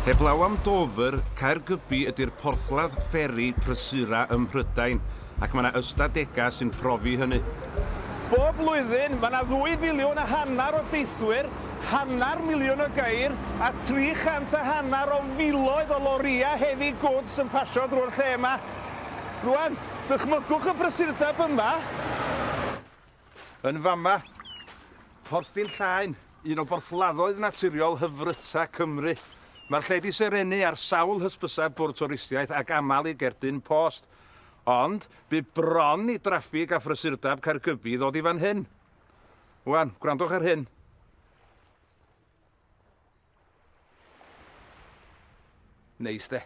Heblaw am Dover, Caergybi ydy'r porthladd fferi prysura ym Mhrydain, ac mae 'na ystadegau sy'n profi hynny. Bob blwyddyn, mae 'na ddwy filiwn a hanner o deithwyr, hanner miliwn o geir, a 300 a hanner o filoedd o lorïau heavy goods yn pasio drwy'r lle yma. Rŵan, dychmygwch y prysurdeb yma. Yn fama, Porth Din Llaen, un o borthladdoedd naturiol hyfryta Cymru. Mae'r lle 'di serennu ar sawl hysbyseb bwrdd twristiaeth ac aml i gerdyn post. Ond, bu bron i draffig a phrysurdeb Caergybi ddod i fan hyn. Wan, gwrandwch ar hyn. Neis de?